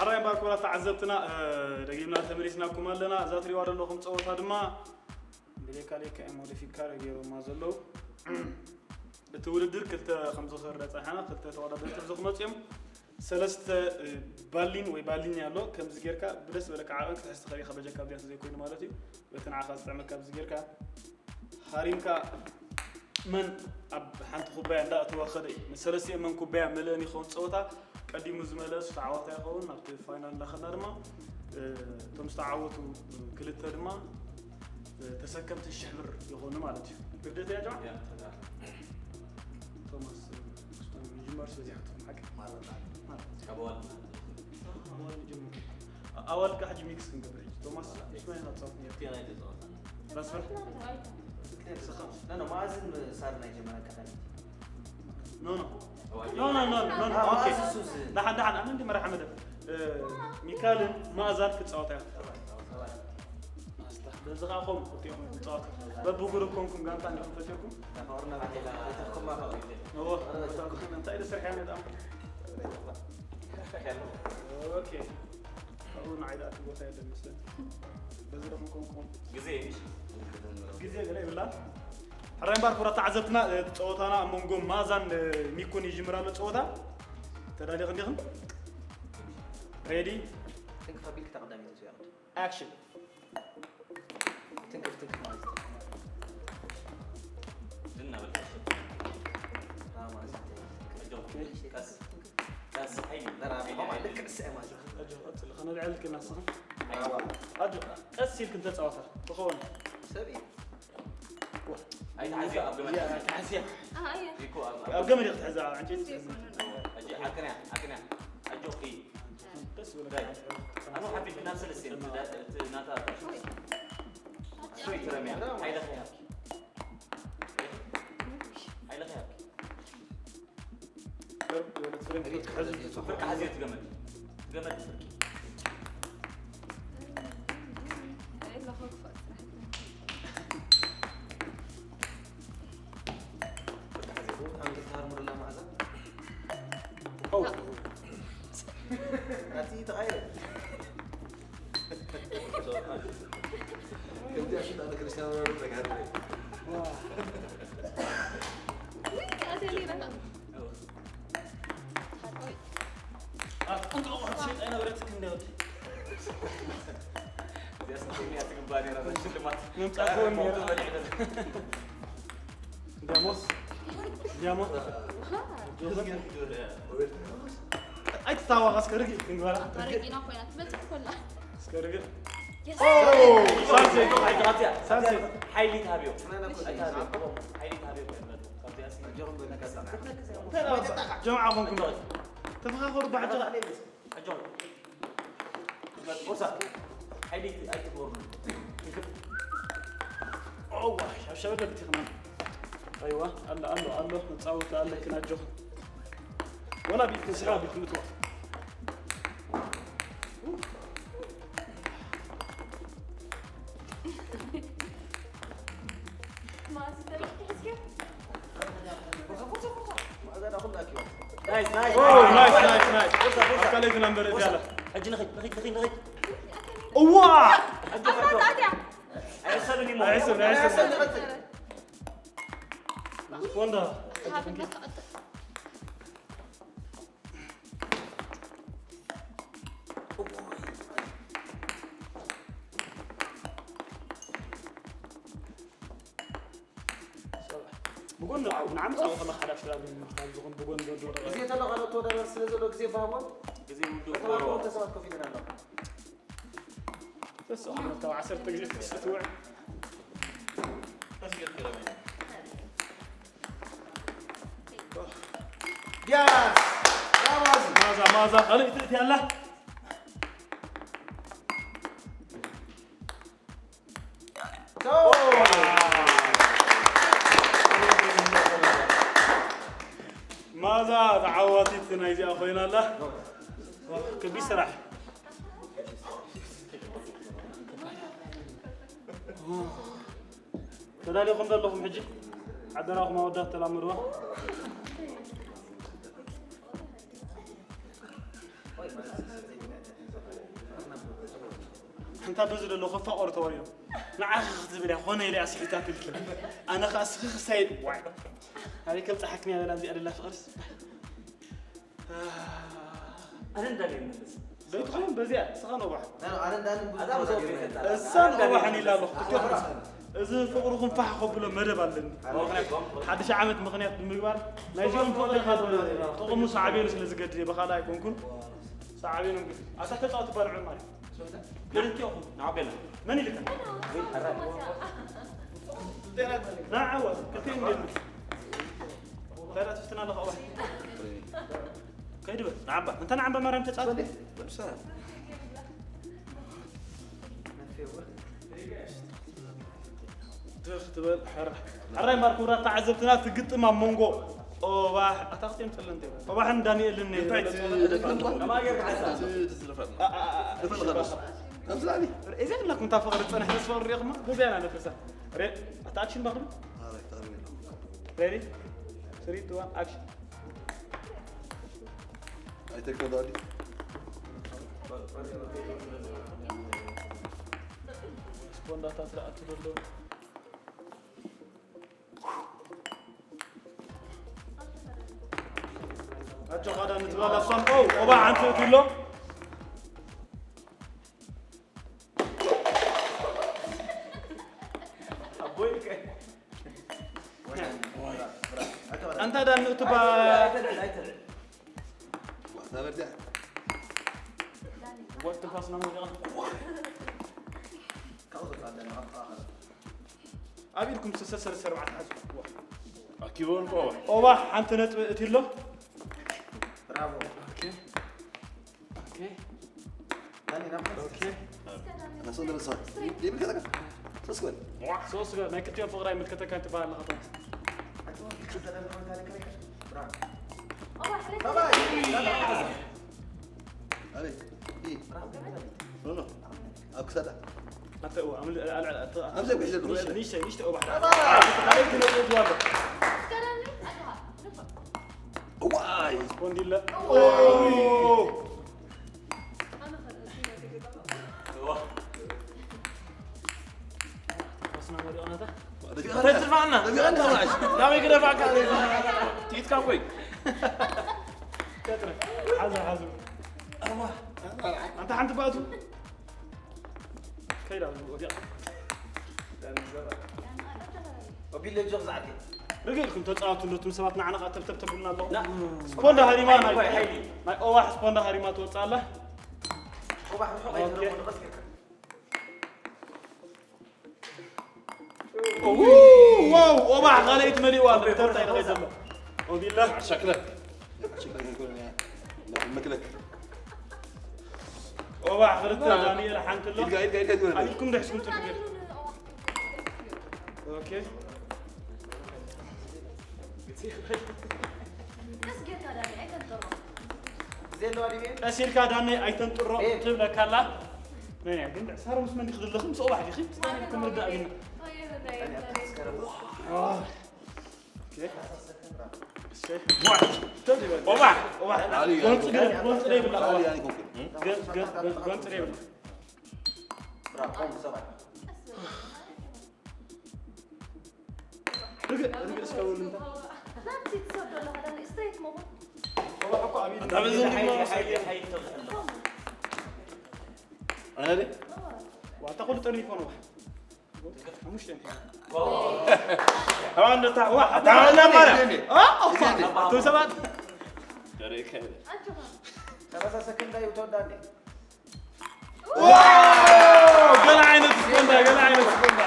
ራይ ባርኮራ ተዓዘብትና፣ እ፣ ደጊምና ተመሊስናኩም ኣለና። እዛ ትሪእዋ ዘለኹም ፀወታ ድማ ብሌካ ሌካ እዮም ሞዲፊካ ገይሮማ ዘለዉ። እቲ ውድድር ክልተ ከም ዝኽርደ ፀሓና፣ ክልተ ተወዳደርቲ ሒዞም ክመፁ እዮም። ሰለስተ፣ እ፣ ባሊን ወይ ባሊን ኣሎ። ከምዚ ጌርካ ብደስ ዝበለካ ዓቐን ክትሕዝ ትኽእል ኢኻ፣ በጀካ ብዚኣ ዘይኮይኑ ማለት እዩ። በቲ ንዓኻ ዝጥዕመካ ኣብዚ ጌርካ ሃሪምካ መን ኣብ ሓንቲ ኩባያ እንዳእተወ ኸደ እዩ። ንሰለስቲኦም መን ኩባያ መልአን ይኸውን ፀወታ። ቀዲሙ ዝመለአ እሱ ተዓዋታይ ይኸውን። ናብቲ ፋይናል እንዳኸድና ድማ፣ እ፣ እቶም ዝተዓወቱ ክልተ ድማ፣ እ፣ ተሰከምቲ ሽሕ ብር ይኾኑ ማለት እዩ። ግዴታ እያ ጀማዓ? እያ፣ ተዳ። ቶማስ፣ እ፣ ክስቶም ይጅመር፣ ስለዚ ሓንቲ ሓቂ። ማለት፣ ማለት። ካብ ኣዋልድ ማለት። ኣዋልድ ጅምር። ኣዋልድ ከዓ ሕጂ ሚክስ ክንገብር ሕጂ። ቶማስ፣ ማለት። እስመ ኢና ጻፍ ነይሩ። እቲ ናይ ተጻወታ። ትራንስፈር? ኖ፣ ኖ፣ መኣዝን ሳር ናይ ጀመራ ቀዳሚ። ኖ፣ ኖ። ኖ፣ ኖ፣ ኖ፣ ኖ፣ ኖ። ኦኬ። መኣዝን ሱስ። ደሓን፣ ደሓን፣ ኣነ እንዲ መራሒ መደብ። እ፣ ሚካልን መኣዛን ክጻወታ እዮም። ኣስታ፣ በዚ ኸዓ ኾም ክልቲኦም እዮም ዝጻወቱ። በብጉሩፕ ኮንኩም ጋንታ እንዲኹም ፈጢርኩም። እዎ፣ እንታይ ኢለ ስርሕ እያ ነጣም። ኦኬ። ኣብኡ ንዓይ ደኣ እቲ ቦታ የለን መስለኒ። በዚ ዶ ክንኮንኩም? ግዜ እዩ። ግዜ ገለ ይብላን። ሕራይ እምበኣር ክቡራት ተዓዘብትና፣ እቲ ጸወታና ኣብ መንጎ ማዛን ሚኩን ይጅምር ኣሎ ጸወታ። ተዳሊኹም ዲኹም? ሬዲ? ትንክፍ ኣቢልኪ እታ ቀዳመይቲ እያ። ኣክሽን። ትንክፍ፣ ትንክፍ ማለት እዩ። ዝና በል፣ ቀስ። ራማ፣ ቀስ፣ ቀስ፣ ቀስ፣ ሓይሊ። ነራ፣ ሓይሊ፣ ሓይሊ። ልክዕ ስዕማ፣ ኣጆ፣ ቀጽል፣ ከነልዕል ክናስኻ። ሓይሊ። ኣጆ፣ ቀስ ኢልክን ተጻወታ፣ ትኸውን። ሰብ እዩ። ኣይትሓዝያ፣ ኣብ ገመድ ያ፣ ሓዝያ። ተሓዝያ። ኣሃ፣ እያ። እኮ ኣብ፣ ኣብ ገመድ ኢኻ ትሕዛ፣ ዕንጨይቲ ትሕዛ። ሕጂ ዓቅንያ፣ ዓቅንያ። ኣጆኺ። ደስ ይብለካ። ኣነ ሓፊት ናብ ሰለስተ፣ እቲ ዳ-፣ እቲ ናታ። ኦይ። ሶይ ትረምያ። ሓይለኸ ያብኪ። ሓይለኸ ያብኪ። ፍርቂ ሓዝዮ ትገመድ። ትገመድ ፍርቂ። ፍርቂ ሓዝዮ። ኣንቲ ታርሙርላ መዓዛ። ኦ። ኣቲ ተቐይረ። ከምዚ ኣሽጣ ንክርስቲያኖ ሮናልዶ ተጋድሎ እዩ። ውይ፣ ኣትየ ነይረ። ኣትቅንጥቑ፣ ኣቲ ሸይጣን ነበረት ክንደይ ወዲ። እዚኣ ስንተኛ ትግባ ነይራ፣ እዛ ሽልማት? ምምጻእ ክውን ነይራ። ሞቱ በሊዕለት። እንዲያሞ፣ እንዲያሞ። ኣይትታወቕ፣ እስከ ርግእ ክንበላ። ኣረቂና ኮይና ትመጽእ ኮላ። እስከ ርግእ። የስ። ኦ፣ ሳልሰይ። ኣይትኻብዚኣ። ሳልሰይ። ሓይሊ ትሃብዮ። ኣይትሃብዮ። ሓይሊ ትሃብዮ። ካብዚኣ ሲ-፣ ጀምዓ ኮንኩም። ተፈኻኸሩ ብሓቂ። ኣጆኹም። ቁርሳ። ሓይሊ ኣይትግበሩ። እዋ፣ ሻብሻብ ለብቲ ኸማን። ኣይዋ፣ ኣሎ፣ ኣሎ፣ ኣሎ፣ መጻወቲ ኣለክን ኣጆኹም። ወላ ቢት ስራ ቢት ምትዋ። ናይስ፣ ናይስ፣ ኦ፣ ናይስ፣ ናይስ፣ ናይስ። ኣካለይ ዝነበረ እዚኣ ኣላ። ሕጂ ንኺድ፣ ንኺድ፣ ንኺድ፣ ንኺድ። እዋ! ኣታ፣ ኣታ፣ ኣታ። ኣይሕሰብን እዩ። ኣይሕሰብን፣ ኣይሕሰብን። ወንዳ። ብጎኒ ንዓም ጻወ ከለኻ ሓደ ኣሽራቢ ንምኽታብ ዝኾን ብጎኒ ዘሎ ግዜ ተሎ ካልኦት ተወዳደርቲ ስለ ዘሎ ግዜ ይበሃቦም። ግዜ ውዱእ በተባልኩም ክገብሮ። ክልተ ሰባት ኮፍ ኢለን ኣለዋ። ተስኦ ዓመት ካብ ዓሰርተ ግዜ ተስኦ ትውዕ። ዲያስ! ብራቮ! ማዛ፣ ማዛ፣ ካልእ ትእቲ ኣላ። ማዛ ተዓዋቲት ናይዚኣ ኮይና ኣላ። ክቢ ስራሕ። ተዳሊኹም ዘለኹም ሕጂ ሓደራኹም ኣወዳት ተላመድዋ። እንታ በዚ ዘሎ ከፋቆር ተወሪዶ ንዓኺ ክትብል እያ ኮነ ኢለ ኣስሒታት ኢልኪ ኣነ ከኣ ስኺ ክሳይድ ዋይ ኣበይ ከብፅሓክን እያ በላ እዚኣ ደላ ፍቕርስ ኣነ እንዳለ ይመለስ ዘይትኸውን በዚኣ እስኻ ነባሕ ኣረ እንዳለ ብዙ ኣዛ ተወዳዲሩ ብዙ ነበር። እሳ ነባሕን ኢላ ኣለኹ ክልቴኹም እዚ ፍቕርኹም ፋሕ ከብሎ መደብ ኣለኒ ሓድሽ ዓመት ምኽንያት ብምግባር ናይዚኦም ፍቕሪ ኢኻ ትወዳደር ጥቕሙ ሳዕቤኑ ስለ ዝገድድ እየ ብኻልእ ኣይኮንኩን ሳዕቤኑ ኣታ ተፃወት ባልዑ ማለት ክልቲኦኹም ንዓው ገለ መን ኢልካ ንዓወት ክልቲኦም ገለ እንታይ ትፍትና ኣለኻ ከይድ በል ንዓባ እንተ ንዓባ ማርያም ተጻወት ትኽ ትበል ሕራይ እምበር ክቡራት ተዓዘብትና እቲ ግጥም ኣብ መንጎ ኦባሕ ኣታ ክልቲኦም ጸለምቲ እዮም ኦባሕን ዳንኤልን እዚኣ ላኩም እታ ፍቕሪ ዝጸንሐ ምስ ፍቕሪ ሪኢኹማ በዚኣ ኢና ነፍርሳ ኣታ ኣክሽን ባኽሉ Ready? Three, two, one, action. ኣይተከዳዲ ስፖንዳታት ዝኣቱ ዘሎ ኣጆኻ ዳኒ ትበላ እሷን ኦ ኦባ ሓንቲ እትብሎ ኣንታ ዳኒ እትባ ወትንፋስና መውደቕና ካብ ወፃ ኣለና ኣብ ተኣኸለ ኣብ ኢድኩም ስልሳ ሰለስተ ኣርባዕተ ሓዙ ኣኪቦን ቆባ ኦባ ሓንቲ ነጥቢ እቲ ኣሎ ብራቮ ኦኬ ኦኬ ዳኒ ናብ ኦኬ Nasıl da sağ. Diyebilir kadar. Söz koy. ሶስት ገ ናይ ክልቲኦም ፍቕሪ ኣይምልከተካን ትበሃል ኣለኻ ቶማስ Abi. İyi. No, no. Abi kısa da. ኣተ እዋ ኣምል ኣልዕል ኣተ Abi sen bir şey de ንሽተ ንሽተ ንሽተ እዋ Vay. ስፖንዲለ ተስፋና ናበይ ግደፋካ ኢድካ ኮይ ሓዘ ሓዘ ኣንታ ሓንቲ ባእቱ ከይዳ ወዲያ ኦቢለ ጆክ ዝዓርገ ርግእ ኢልኩም ተፃወቱ እንዶ እቶም ሰባት ንዓና ከዓ ተብተብተብሉና ኣለኹ ስፖንዳ ሃሪማ ናይ ናይ ኦዋሕ ስፖንዳ ሃሪማ ትወፅእ ኣላ ዋው ኦባሕ ካልኣይቲ መሊእዋ ኣሎ ተርታ ይኸይድ ዘሎ ኦቢላ ሸክለ መክለክ ኦባሕ ክልተ ዳንኤል ሓንቲ ኣሎ ኢልኩም ደሕስኩም ጥርግር ኦኬ ቀስ ኢልካ ዳነይ ኣይተንጥሮ ትብለካ ኣላ መን እያ ግን ሳሮ ምስ መን ዲኺ ዘለኺ ምስ ኦባሕ ዲኺ ክምርዳእ ግን ጎንፂ ግደፍ ጎንፂ ደይብላ ጎንፂ ደይብላ ርግእ ርግእ እስከ በሉ እንታ ናብቲ ትሰዶ ኣለኻ ዳኒ ስትሬት መሆን ኣነ ዋታ ኩሉ ጠሪፎ ነው ሓሙሽተ ኣዋን ዶ ታዋ ታዋ ማራ ኣቶ ሰባት ሰላሳ ሰከንድ እዩ ተወዳኒ ገለ ዓይነት ስፖንዳ ገለ ዓይነት ስፖንዳ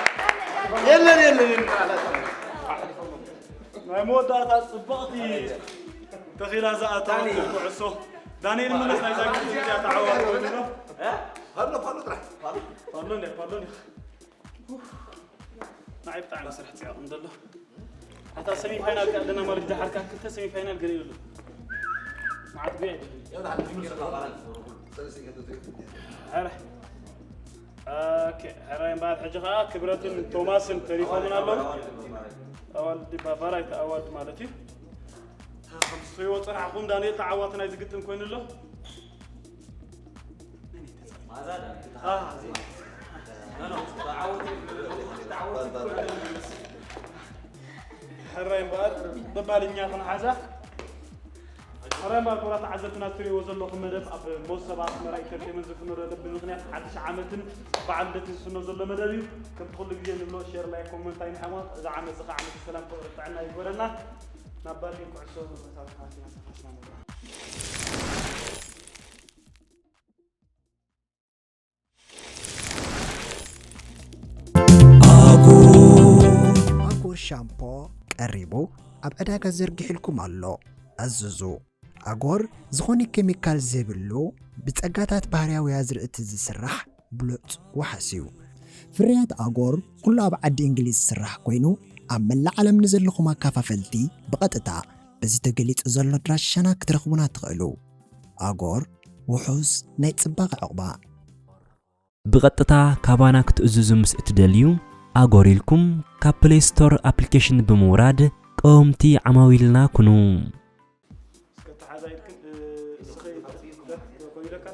የለን የለን ናይ መወዳእታ ፅብቕቲ ተኺላ ዝኣተወት ኩዕሶ ዳንኤል መለስ ናይዛ ግዜ እዚኣ ተዓዋቲ ኮይኑ ኣሎ ኣሎ ጥራሕ ኣሎ ኣሎ ኣሎ ንዓይ ብጣዕሚ ስራሕ ፅዕቕ እንደሎ ኣታ ሰሚ ፋይናል ከ ኣለና ማለት ደሓር ከ ክልተ ሰሚ ፋይናል ገለ ይብሉ መዓት ጉያ ይብሉ ኧረ ኦኬ ሕራይ እምበኣር ሕጂ ከዓ ክብረትን ቶማስን ተሪፎምን ኣለዉ ኣዋልድ ባባራይ ተኣዋልድ ማለት እዩ ከምዝትሪዎ ፅናሕኩም ዳንኤል ተዓዋቲ ናይ ዝግጥም ኮይኑ ኣሎ ሕራይ እምበኣር በባልኛ ክንሓዛ። ሕራይ እምበኣር ክቡራት ተዓዘብትና፣ እትርእይዎ ዘለኹም መደብ ኣብ መሶብ ኣስመራ ኢንተርቴይመንት ዝፍኖ ዘሎ ብምኽንያት ሓድሽ ዓመትን በዓል ልደትን ዝፍኖ ዘሎ መደብ እዩ። ከምቲ ኩሉ ግዜ ንብሎ ሼር፣ ላይክ፣ ኮመንት ኣይንሕመቕ። እዚ ዓመት እዚ ከዓ ዓመት ሰላም፣ ፍቕሪ፣ ጥዕና ይግበረልና። ናብ ባሊ ኩዕሶ መሳርሕትና ተሓስና ንብሎ። ኣጎር ሻምፖ ቀሪቡ ኣብ ዕዳጋ ዘርጊሕልኩም ኣሎ። ኣዝዙ። ኣጎር ዝኾነ ኬሚካል ዘይብሉ ብጸጋታት ባህርያዊ ኣዝርእቲ ዝስራሕ ብሉጽ ዋሕስ እዩ። ፍርያት ኣጎር ኩሉ ኣብ ዓዲ እንግሊዝ ዝስራሕ ኮይኑ ኣብ መላእ ዓለም ንዘለኹም ኣካፋፈልቲ ብቐጥታ በዚ ተገሊጹ ዘሎ ኣድራሻና ክትረኽቡና ትኽእሉ። ኣጎር ውሑስ ናይ ጽባቐ ዕቑባ። ብቐጥታ ካባና ክትእዝዙ ምስ እትደልዩ፣ ኣጎር ኢልኩም ካብ ፕሌይ ስቶር ኣፕሊኬሽን ብምውራድ ቀወምቲ ዓማዊልና ኩኑ። እስከ ተሓዛ ኢድክን፣ እ፣ እስኸ ይደ-፣ ደ-፣ ደ-፣ ኮይደካ?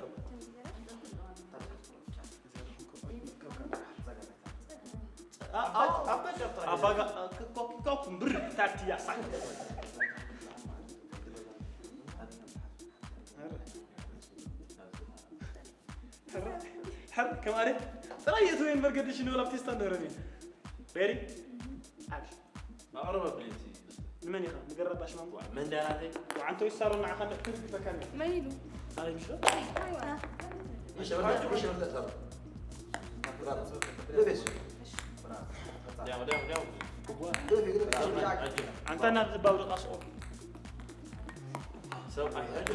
ኣ-፣ ኣ-፣ ኣባጋ-፣ ኮ-፣ ኮ-፣ ብር ታትያ ሳክ። ሕር፣ ሕር፣ ከማሪ ጥራይ የእትወ እምበር ገድሽ ንብል ኣብቲ ስታንድ ረሚ። ሬዲ? ኣክሽን። ማዕረ መብልቲ። ንመን ኢኻ? ንገራ ባሽ ማንጎ። መንዳራተይ። ወዓንተ ይሳሮ ንዓኻ እንደ ክትርግፈካ እንደ። መን ኢሉ? ኣይ፣ ምሽ? ኣይዋ። ምሽ፣ ምሽ፣ ምሽ፣ ምሽ፣ ምሽ፣ ልብስ። ዳው፣ ዳው፣ ዳው። ኣንታ ናብ ዝባው ደቃስኦ። ሰብኣይ፣ ኣጆ።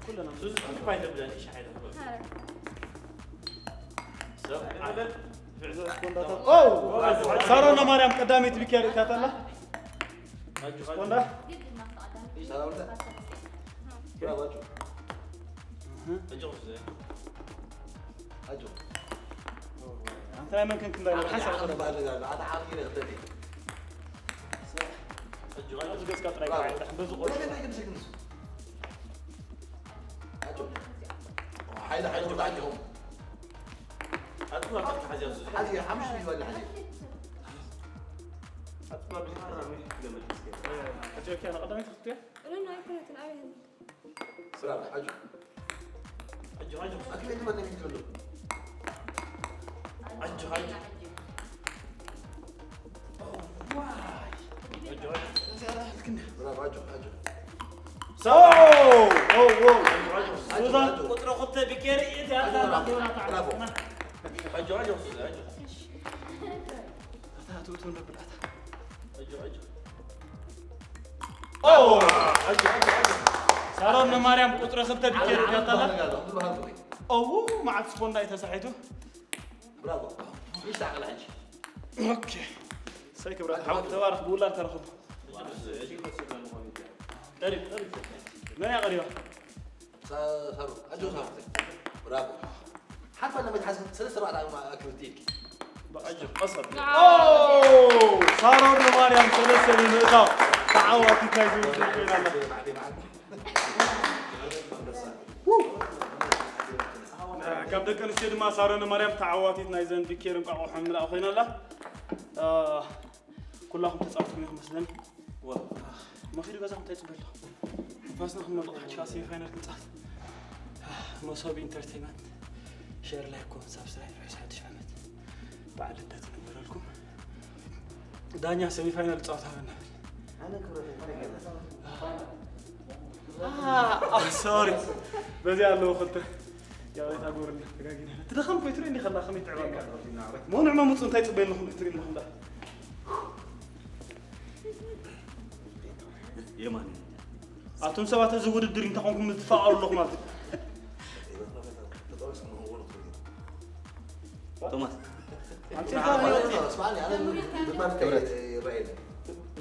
ኩልና ሱዚ፣ ሱዚ ፋይዳ ብላኒ፣ ሻሂ ዶ? ሰብኣይ። ኦ! ሳሮን ማርያም ቀዳመይቲ ቢኪያ ርእይታታ ኣላ። ኣጆ፣ ኣጆ። ስፖንዳ? ኣጆ፣ ኣጆ። ኣንተ ናይ መን ከንክ እንዳይለ ሓሳብ ኣነ ባለ ጋር ኣታ ዓቢ ነህ ተዲ። ኣጆ፣ ኣጆ። እዚ ገጽካ ጥራይ ብራቮ። ክራይ፣ በዚ ቆርጥ። ወደ ገና ይግድ ስግንስ። ኣጆ። ሓይለ፣ ሓይለ፣ ወደ ኣጆ። ኣጆ፣ ኣጆ። ሓዚ፣ ሓዚ፣ ሓምሽ ይበል፣ ሓዚ። ኣጆ፣ ኣጆ። ኣጆ፣ ኣጆ። ቀዳመይቲ ክትያ? እኔ ነው አይኩነትን፣ አቤት። ብራቮ፣ ኣጆ። ኣጆ፣ ኣጆ። ኣክል የትም ኣለ ሚኒስትር ኣሎ። ኣጆ፣ ኣጆ። ዋይ። ኣጆ፣ ኣጆ። እዚ ኣላ ህልክና። ብራቮ፣ ኣጆ፣ ኣጆ። ሶ! ኦ፣ ኦ። ኣጆ፣ ኣጆ። ሱዛን ኣጆ። ቁጥሪ ክልተ ቢኬሪ እቲ ኣታ ብራቮ። ብራቮ። ኣጆ፣ ኣጆ፣ ሱዛን፣ ኣጆ። ኣታ፣ ኣታ፣ ኣታ፣ ኣታ፣ ኣታ። ኣጆ፣ ኣጆ። ኦ! ኣጆ፣ ኣጆ፣ ኣጆ። ሳሮን ንማርያም ቁጽሪ ክልተ ቢኬሪ ኣጆ፣ ዲያታላ። ኣጆ፣ ኣጆ፣ ኣጆ። ኦው፣ መዓት ስፖንዳ እዩ ተሳሒቱ። ብራቮ። ይሳቀል ሕጂ። ኦኬ። ሰይ ክብረት፣ ሓው ተባረኽ፣ ብውላድ ተረኽቡ። ቀሪብ፣ ቀሪብ። መን ያቀሪባ? ሳ-፣ ሳሩ፣ ኣጆ ሳሩ። ብራቮ። ሓንቲ ለመድ ሓዝ ሰለስተ ኣርባዕተ ኣክብቲ ኢልኪ። ኣጆ፣ ቀስ ኣቢሉ። ኦ! ሳሮን ንማርያም ሰለስተ ብምእታው ተዓዋቲት ናይ ዝብል ኮይና ኣላ። ካብ ደቂ ኣንስትዮ ድማ ሳሮን ንማርያም ተዓዋቲት ናይ ዘን ቢኬር እንቋቑሖ ምልኣ ኮይና ኣላ። አ፣ ኩላኹም ተጻወትኩም ኢኹም መስለኒ። ዋው። መኺዱ ገዛኹም እንታይ ጽበሎ? ንፋስና ክንመልቕ ሓድሽ ሴሚ ፋይናል ክንጻወት። መሶብ ኢንተርቴይመንት ሼር፣ ላይክ፣ ኮመንት፣ ሳብስክራይብ፣ ርሑስ ሓድሽ ዓመት በዓል ልደት ንግበረልኩም። ዳኛ ሴሚ ፋይናል ጻወታ በና። ኣነ ክብረት እንታይ ገዛ? አ፣ አ፣ ሶሪ። በዚያ ኣለዉ ክልተ። ያው የታጎርና ተጋጊና። ትደኸም ኮይትሪ እንዲ ከላ ከመይ ትዕባካ? ሞንዕ መሙጹ እንታይ ጽበይ ኣለኹም ክትሪ ኣለኹም ዳ? የማን። ኣቱም ሰባት እዚ ውድድር እንተኾንኩም ትፋቐሩ ኣለኹም ማለት እዩ። ቶማስ። ኣንተ ቫር፣ ቫር ይረኣየኒ።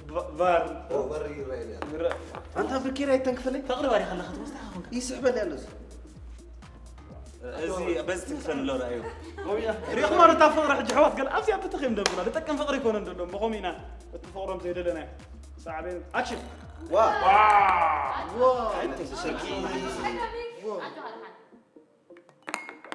ቫ-፣ ቫር። ኦ፣ ቫር ይረኣየኒ። ይረአ። ኣንታ ብኪራ ይተንክፈለይ? ተቕርባ ዲኻ ኣለኻ? ትወስዳ ኾንካ? ይስሕበለይ ኣሎ እዚ። እዚ በዚ ትንክፈን ኣሎ ረኣዩ። ሪእኹም ማለት እታ ፍቕሪ ሕጂ ኣሕዋት ገለ ኣብዚኣ ብትኽ እዮም ደብና። ዝጠቅም ፍቕሪ ኣይኮነን ደሎ። ብኸምኡ ኢና እቲ ፍቕሮም ዘይደለናዮ። ሳዕቤን ኣክሽን። ዋ። ዋ። ዋ። ኣይተሰኪ። ዋ።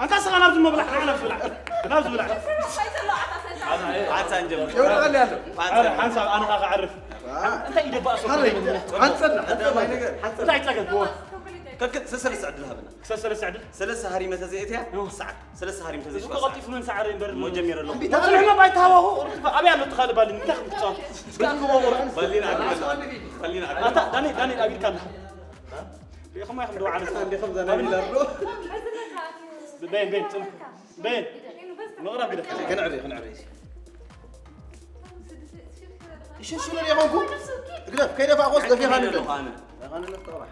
ኣንታ ስኻ ናብዚ ምብላዕ፣ ንዓ ናብዚ ብላዕ። ናብዚ ብላዕ። ሓንሳ እንጀምር። የውርደሊ ኣሎ። ኣረ፣ ሓንሳብ ኣነ ኸዓ ክዕርፍ። እንታይ እዩ ደባእ ሰው? ሓንሳ፣ ሓንሳ፣ ሓንሳ። እንታይ ጸገም? ከክል ሰለስተ ዕድል ሃብና። ክሳብ ሰለስተ ዕድል? ሰለስተ ሃሪመ ተዘይእትያ፣ እዎ። ሰዓት። ሰለስተ ሃሪም እዚ ተዘይሽባ እኮ ሰዓት። ቀልጢፉ መን ሰዓረ እምበር እሞ ጀሚረ ኣለኹ። እምቢ፣ ተዓለ። ንሕና ባይታ ሃዋሁ፣ ርክብ ኣበይ ኣሎ እቲ ካልእ ባሊ? እንታይ ክትጻወት? ባሊና ኣግበል። ባሊና ኣግበል። ኣታ ዳኒ፣ ዳኒ፣ ኣብ ኢድካ ኣላ። ሪኢኹም ኢኹም ዶ ዓነስ? እንዴ ከም ዘና ይላሉ። በይን፣ በይን፣ ጽንሑ። በይን። ምቕራብ ግደፍ። ክንዕሪ፣ ክንዕሪ። ይሽሽሉ ሪኢኹምኩ? ግደፍ፣ ከይደፋእኮስ ደፊኻኒ ዶ? ኣነ። ደፋኒ ለፍተቕባሕ።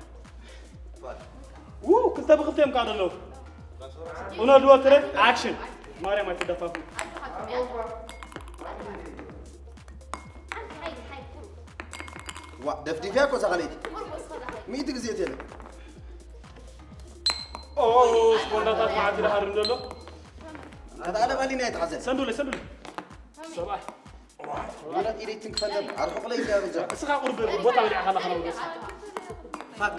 ው፣ ክልተ ብክልተ እዮም ከዓ ዘለዉ። ኡኖ፣ ድወ፣ ትረ፣ ኣክሽን። ማርያም ኣይትደፋፉ። ዋ፣ ደፍዲፍያ እኮ እዛ ካልኣይቲ። ሚእቲ ግዜ እትየለ። ኦ፣ ስፖንዳታት መዓት ይደሃርም ዘሎ። ኣታ ኣለ ባሊና ኣይትሓዘን። ሰንዱለ፣ ሰንዱለ። ሰብኣይ። ማለት ኢደይ ትንክፈን ዘሎ። ኣርሑቕ ለይ ኢለ ብዛ። እስኻ ቁርብ ቦታ በሊዕኻ ኣለኻ ነው። ፋክ።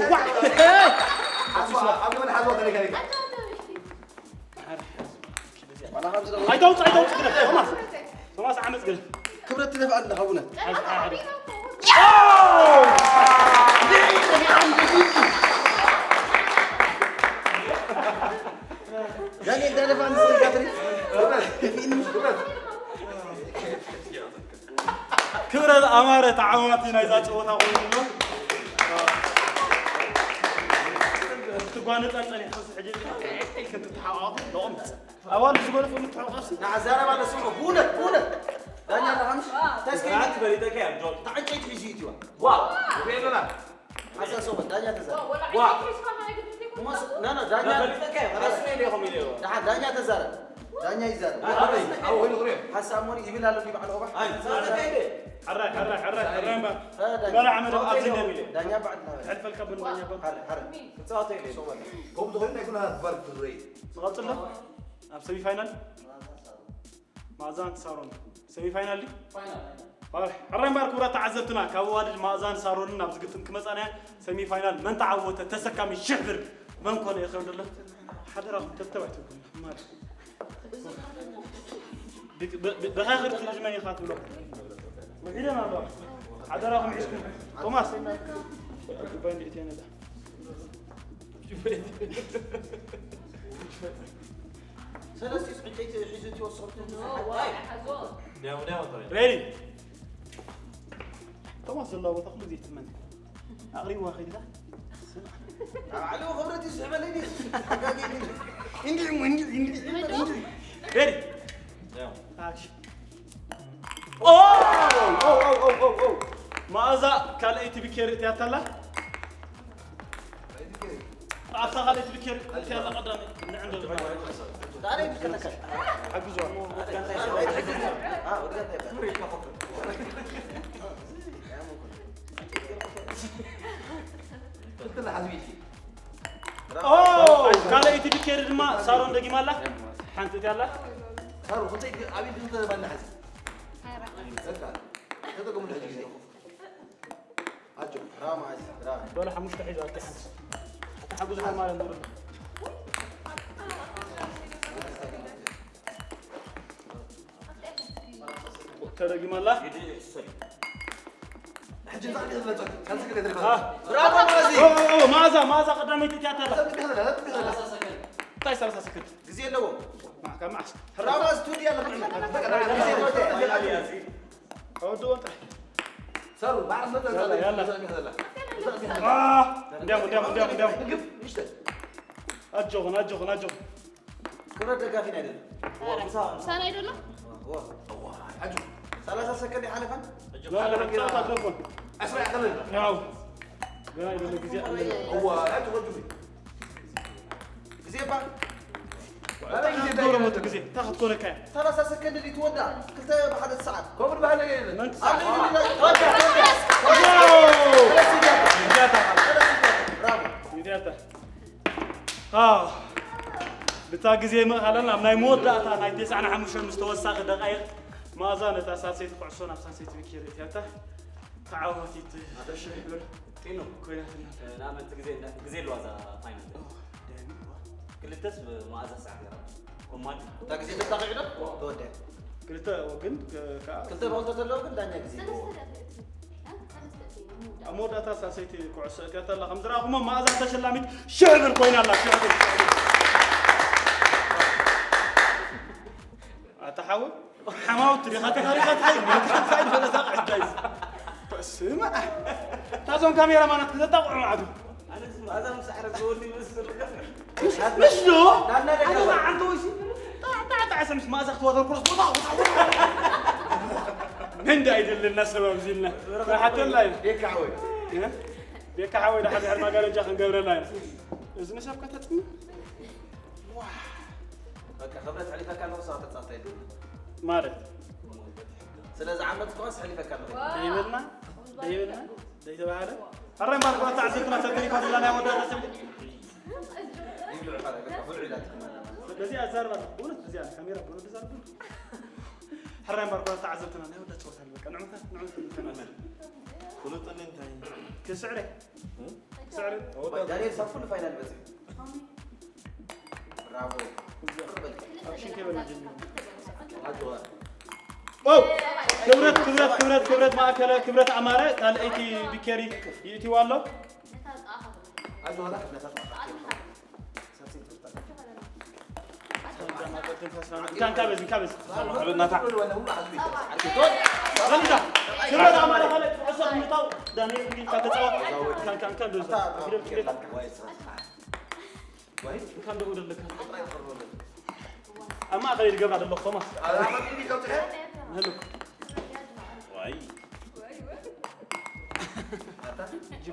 ዋ! ሓዝዋ፣ ኣብ ገመድ ሓዝዋ ተለጋሊጋ። ዋላ ካብ ዝደው- ኣይተውጽእ፣ ኣይተውጽእ ግደፍ። ቶማስ፣ ቶማስ ዓመጽ ግደፍ። ክብረት ትደፍእ ኣለኻ፣ እውነት። ሓዝ-፣ ሓዝ-፣ ሓዝ-፣ ዳንኤል ዳደፋ ንስኻ ትሪ። ክብረት ኣማረ ተዓዋቲ ናይዛ ጨወታ ኮይኑ ኣሎ። ትጓነጻ ጸኒሕኩስ ሕጂ ኢልክን ትተሓቋቑ፣ ደቑም። ኣዋል ዝገለፉ ምትሕቋቑ። ንዓ ዘረባ ለስምዑ። ብእውነት፣ ብእውነት። ዳኛ ኣለኻ ምሽ? እንታይ እስከ ስርዓት ፈሊጠካ እያ፣ ጆን። ተዓንጨይቲ ሒዙ እዩ እትዋ። ዋ! ሪኤ ኣለና። ሓሳብ ሰው ዳኛ ተዛረብ። ዋ! ዋ! ሞስ-፣ ና፣ ና፣ ዳኛ። ፈሊጠካ እያ፣ ራሱ ኢለ ኢኹም ኢለ እየ። ደሓን ዳኛ ተዛረብ። ዳኛ ይዛረብ። ኣይ፣ ኣይ፣ ኣይ፣ ወይ ንኽሪኦ። ሓሳብ ሞኒ ይብል ኣሎ እንዲ በዓል ኦባሕ። ኣይ፣ ተዛረብ። ሓራይ፣ ሓራይ፣ ሓራይ፣ ሓራይ እምባ። እ፣ ዳኛ። በላ ዓመት ኣብ ዝነብ ኢለ። ዳኛ በዓል ናበል። ሕልፈልካ ብን ዳኛ በል። ሓራይ፣ ሓራይ። ክጻወት ኢለ። ሰው በል። ከምኡ ዝኾነ ናይ ኩናት ባር ትረይ። ዝቐጽል ዶ? ኣብ ሰሚ ፋይናል? መኣዛን ሳሮን ሰሚ ፋይናል ድዩ? ፋይናል። ኣረ፣ ሕራይ እምበር ክቡራት ተዓዘብትና፣ ካብ ኣዋልድ መኣዛን ሳሮንን ኣብዚ ግጥም ክመጻና እያ። ሰሚ ፋይናል መን ተዓወተ? ተሰካሚ ሽሕ ብር መን ኮነ? ይኸው ደሎ። ሓደራኹም ተተባይቱ። ማር። ብ-፣ ብ-፣ ብ-፣ በኻኽርቲ ልጅመን ኢኻ ትብሎ። ውሒደን ኣለዋ። ሓደራኹም ሒዝኩም። ቶማስ። ጉባኤ እንዴት ያነዳ? ሰለስቲስ ዕንጨይቲ ሒዙ እቲ ወሰኽቱ። ሬዲ። ቶማስ ዘለዋ ቦታ ኩሉ ግዜ ትመን። ኣቕሪብዋ ከይድካ። ኣብ ዓለዊ ክብረት እዩ ዝስሕበለይ ድዩ? ሓጋጊ ድዩ? እንዲህ እሞ፣ እንዲህ፣ እንዲህ፣ እንዲህ። ሬዲ። ኣክሽን። ኦ! ኦ፣ ኦ፣ ኦ፣ ኦ፣ ኦ። መኣዛ ካልኣይቲ ብኬር እትያታላ? ኣታ ካልኣይቲ ብኬር እትያላ ቀዳሚ ንዕንዶ። ዛሬ ይከተከል። ሓግዝዋ። ኦ! ካልኣይቲ ብኬር ድማ ሳሮን ደጊማ ኣላ። ሓንቲ እትያላ። ሳሮን፣ ክልተ ኢድ ኣብ ኢድ ክልተ ባንዳ ሓዚ። በቃ። ተጠቀሙሉ ሕጂ ግዜ። ኣጆ፣ ራማ፣ ኣዚ፣ ራማ። በሉ፣ ሓሙሽተ ሒዙ፣ ኣቲ ሓንቲ። ኣቲ ሓጉዝ፣ ሓማረ፣ ኑር። ተደጊማ ኣላ። ይድእሰል። ሕጂ እንታይ ዝመጸ? ካልሲ ክደትሪ አ። ብራቮ ማዚ። ኦ፣ ኦ፣ ኦ፣ መኣዛ፣ መኣዛ ቀዳመይቲ እቲኣ ኣላ። እንታይ ሰላሳ ሰከንድ? ግዜ ኣለዎም። ማ-፣ ካብ መዓስ? ብራቮ ስቱዲዮ ኣለኹ። ኣውድኦ ጥራሕ። ሰሩ ባዕል መጠን ያላ፣ ያላ። አ፣ እንዲያም፣ እንዲያም፣ እንዲያም፣ እንዲያም። ግፍ ምሽተ ኣጆኹን፣ ኣጆኹን፣ ኣጆኹን። ኩረ ደጋፊ ናይ ደለ ምሳና ይደሎ ሰላሳ ሰከንድ ይሓለፈን ላ፣ ላ፣ ላ፣ ጸወታ ኣትረፎን። ዕስራ ይሓለፈን ያው፣ ገና ይደሎ ግዜ ኣለና። እዋ ኣቱ ወጁ ግዜ ባ እንታይ ክትገብሮ መቱ ግዜ? እንታይ ክትኮነካ እያ? ሰላሳ ሰከንድ ድዩ ትወዳ ክልተ ብሓደ ሰዓት ከምኡ ባህለ የለ መን ኣብ ትሰዓት? ወዳ ወዳ ሚድያታ። ብራቮ ሚድያታ። ኣዎ። ብታ ግዜ ምእኻለን ኣብ ናይ መወዳእታ ናይ ተስዓን ሓሙሽተን ምስ ተወሳኺ ደቃይቕ መኣዛ ነታ ሳልሰይቲ ኩዕሶ ናብ ሳልሰይቲ ቢኬር እትያታ ተዓዋቲት ኣተሽሕብር ጢኑ ኮይናትና። ንኣመንቲ ግዜ እንዳ- ግዜ ኣለዋ እዛ ፋይናል። ክልተስ ብመኣዛ ሰዓት ገራ ኮማንድ እታ ግዜ ተጣቂዑ ዶ ተወደ ክልተ ግን ከ- ከዓ ክልተ ብክልተ ተለዉ ግን ዳኛ ግዜ ኣብ መወዳእታ ሳልሰይቲ ኩዕሶ እትያታ ኣላ። ከም ዝረኣኹሞ መኣዛ ተሸላሚት ሽሕ ብር ኮይና ኣላ። ሽሕ ብር። ኣታ ሓወይ ሓማውት ዲኻ ተጋሪኻ ታይ ፋይዳ ለታ ቅዳይ ስማ ታዞም ካሜራ ማናት ክተጣቕዑ ማዕዱ ኣዛ ምሳዕረ ዝወዲ ይመስል ምሽ ዶ ኣነ መዓልቲ ወይሲ ጣዕጣዕ ሰምስ ማእዛ ክትዋተር ኩረስ ቦታ ቦታ መንዳ ኣይደለና ሰበብ ዚልና ሓተላ እዩ ቤካ ሓወይ ቤካ ሓወይ ደሓር ድሕር ማጋረጃ ክንገብረላ እዩ እዚ ንሰብ ከተጥሚ በቃ ክብረት ሕሊፈካ ኣለኹ ሰባት ተጻወታ ይደሉ ማለት ስለዚ ዓመት ከዋስ ሕሊፈካ ኣለኹ ደይበልና ደይበልና ደይተባሃለ ኣራይ ማርኮ ተዓዘብትና ተተሪፋ ዘለና ናይ ወዳታ ሰብ ይብሉ ቃል በቃ ብልዑ ኢላ ትከማና በዚ ኣዛርባ ብእውነት በዚ ካሜራ ብእውነት ዛርብ ሕራይ ማርኮ ተዓዘብትና ናይ ወዳት ጸወታ በቃ ንዑታ ንዑታ ፍሉጥኒ እንታይ ክስዕረ ክስዕረ ዳንኤል ሰብ ኩሉ ፋይናል በጽሑ ብራቮ ኣክሽን ከይበልና ጀምር ኣጆዋ ኦው! ክብረት ክብረት ክብረት ክብረት ማእከለ ክብረት ኣማረ ካልኣይቲ ቢኬሪ ይእትዋ ኣሎ ኣጆዋ ላ ክፍለታት እንካ እንካ በዚ እንካ በዚ ናታ ዘንዳ ክብረት ኣማረ ካልኣይቲ ኩዕሶ ክምታው ዳንኤል እንዲ እንካ ተጻወት እንካ እንካ እንካ እንደዚ ፊደል ፊደል እንካ እንደኡ ደለካ ኣብ ማእከል ይገብራ ደለኹ ቶማስ ምህልኩ ዋይ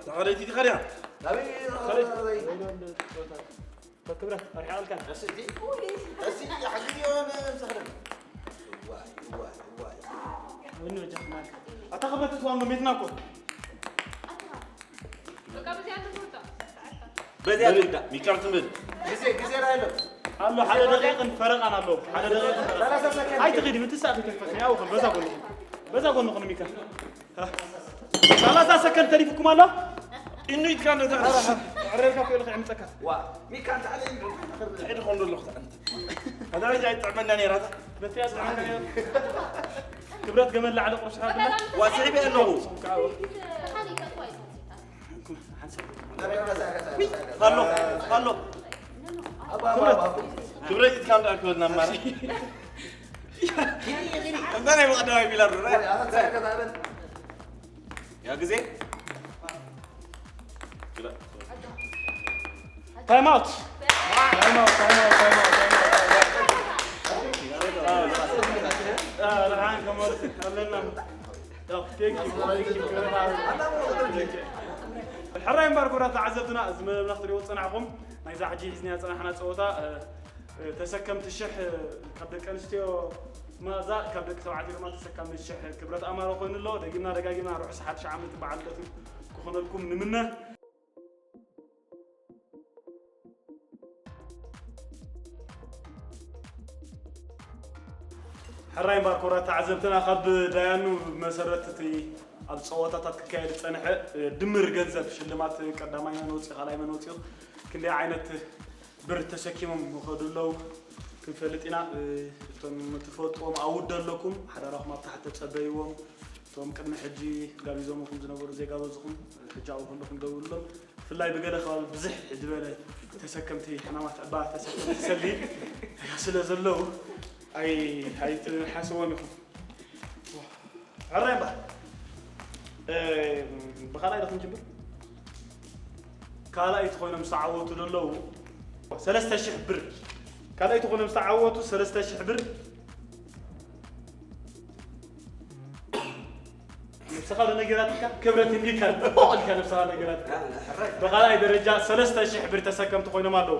ተኸደይቲ ዲኻ ዲያ ክብረት ኣርሓልካ ኣታ ክብረት እትዋን ሜትና እኮ በዚያ ትውዳእ ሚካም ትብል ግዜ ግዜ ራይሎ ኣሎ ሓደ ደቂቕን ፈረቓን ኣሎ ሓደ ደቂቕን ፈረቓን ኣይትኺዲ ምትሳእ ክትፈት ያው በዛ ጎንኹም በዛ ጎንኹም ሚካ ሰላሳ ሰከንድ ተሪፍኩም ኣሎ ኢኑ ኢትካ እንደ ዕረርካ ክእል ክዕምፀካ ዋ ሚካ እንተ ኣለ ትሕድ ኾንዶ ኣለኹ ኣንተ ኣዳረጃ ኣይጥዕመና ነይራታ በቲያ ክብረት ገመል ላዕሊ ቁርሲ ሓብላ ዋስዒበ ኣለኹ ኣሎ ኣሎ ክብረት ኢትካ እንዳኣክበልና ማረ እንታ ናይ ብቐዳማይ ቢላ ያ ግዜ ታይም ኣውት ታይም ኣውት ታይም ኣውት ታይም ኣውት ታይም ኣውት ሕራይ እምበር ክቡራት ተዓዘብትና እዚ መደብና ክትሪእዎ ዝፀናሕኹም ናይዛ ሕጂ ሒዝናያ ዝፀናሕና ፀወታ ተሰከምቲ ሽሕ ካብ ደቂ ኣንስትዮ መኣዛ ካብ ደቂ ተባዕትዮ ድማ ተሰካሚ ሽሕ ክብረት ኣማረ ኮይኑ ኣሎ ደጊምና ደጋጊምና ርሑስ ሓድሽ ዓመት በዓል ልደት ክኾነልኩም ንምነ ሕራይ እምበር ክቡራት ተዓዘብትና ካብ ዳያኑ ብመሰረት እቲ ኣብ ፀወታታት ክካየድ ዝፀንሐ ድምር ገንዘብ ሽልማት ቀዳማይ መን ወፂኡ ካልኣይ መን ወፂኡ ክንደይ ዓይነት ብር ተሰኪሞም ይኸዱ ኣለዉ ክንፈልጥ ኢና። እቶም ትፈልጥዎም ኣውድ ኣለኩም፣ ሓዳራኹም ኣብ ታሕቲ ተጸበይዎም። እቶም ቅድሚ ሕጂ ጋቢዞምኹም ዝነበሩ ዘይጋበዝኹም፣ ሕጂ ኣብኡ ከለኹም ደውሉሎም። ብፍላይ ብገለ ከባቢ ብዝሕ ዝበለ ተሰከምቲ ሕማማት ዕባ ተሰከምቲ ሰልዲ ስለ ዘለዉ፣ ኣይ ኣይትሓስዎም ኢኹም። ሕራይ እምበኣር፣ ብኻልኣይ ዶ ክንጅምር? ካልኣይቲ ኮይኖም ዝተዓወቱ ዘለዉ ሰለስተ ሽሕ ብር። ካልኣይቲ ኮይኖም ዝተዓወቱ ሰለስተ ሽሕ ብር። ነብስኻ ዶ ነገራትካ? ክብረት እንዲካ፣ ኦልካ ነብስኻ ነገራትካ። ብኻልኣይ ደረጃ ሰለስተ ሽሕ ብር ተሰከምቲ ኮይኖም ኣለዉ።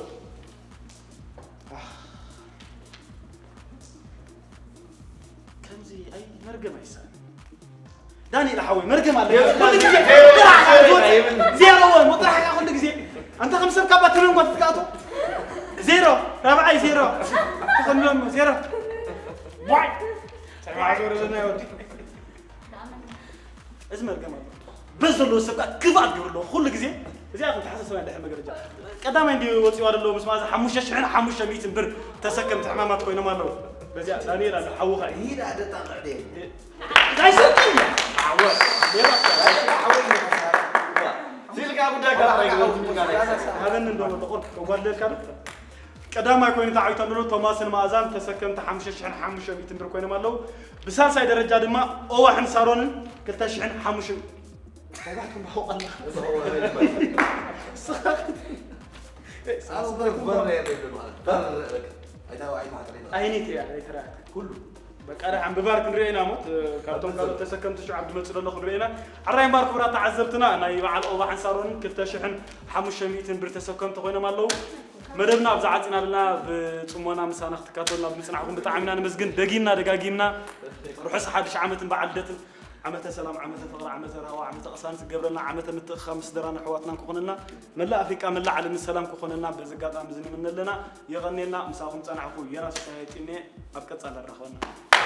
ከምዚ ኣይ መርገም ኣይሳን። ዳንኤል ሓወይ መርገም ኣለ። የብልካ። ኩሉ ግዜ ጥራሕ ዜሮ ወን ጥራሕ ኢኻ ኩሉ ግዜ። ኣንታ ከም ሰብ ካባ ተመንጓ ትትካእቶ። ዜሮ፣ ራብዓይ ዜሮ። ተኸንሎም ዜሮ። ዋይ። ሰብዓ ዞረ ዘና ይወዲ። እዚ መርገም ኣሎ። በዚ ዘለዎ ሰብ ከዓ ክፍኣት ገይሩ ኣለዎ። ኩሉ ግዜ እዚኣ ከም ተሓሳስባ እንድሕር መገረጃ ቀዳማይ እንዲ ወፂዋ ዘሎ ምስ ማእዛ ሓሙሽተ ሽሕን ሓሙሽተ ሚእትን ብር ተሰከምቲ ሕማማት ኮይኖም ኣለዉ። በዚኣ ዳንኤል ኣሎ ሓውኻ እዩ። ይዳ ደጣ ቅዕደ። ኣይሰጥን እዩ። ዓወ። ሌባ እኮ። ሲልካ ጉዳይ ካብ ሃበኒ እንዶ መለቆት ከጓድለልካ ዶ? ቀዳማይ ኮይኑ ተዓዊቶም ዘሎ ቶማስን መኣዛን ተሰከምቲ ሓሙሽተ ሽሕን ሓሙሽተ ሚእትን ብር ኮይኖም ኣለዉ። ብሳልሳይ ደረጃ ድማ ኦዋሕን ሳሮንን ክልተ ሽሕን ሓሙሽተ ሚእትን። ኦዋሕ ክንባሆ ቀላ። ስኻት። ኣው በር በር ያለ ማለት በር በቃ። ኣይታ ኣይታ ሓጥሪ። ኣይኔት እያ ኣይተራእያ። ኩሉ በቃ ደሓን ብባር ክንሪኦ ኢና ሞት። ካብቶም ካልኦት ተሰከምቲ ሽዑ ኣብ ዝመጽእ ዘሎ ክንሪኦ ኢና። ሕራይ እምበኣር ክቡራት ተዓዘብትና ናይ በዓል ኦባሕን ሳሮንን ክልተ ሽሕን ሓሙሽተ ሚእትን ብር ተሰከምቲ ኮይኖም ኣለዉ። መደብና ኣብዛ ዓጺና ኣለና። ብጽሞና ምሳና ክትካተሉና ብምጽናሕኩም ብጣዕሚ ኢና ነመስግን። ደጊምና ደጋጊምና ርሑስ ሓድሽ ዓመትን በዓል ልደትን ዓመተ ሰላም፣ ዓመተ ፍቕሪ፣ ዓመተ ራህዋ፣ ዓመተ ቅሳነት ዝገብረልና፣ ዓመተ ምትእኽኻብ ምስ ስድራን ኣሕዋትናን ክኾነልና፣ መላእ ኣፍሪቃ፣ መላእ ዓለምን ሰላም ክኾነልና በዚ ኣጋጣሚ እዚ ንምነ ኣለና። የቐንየልና፣ ምሳኹም ጸናሕኩ ዮናስ ፍስሃየ ጢኔ፣ ኣብ ቀጻሊ ንራኸበና።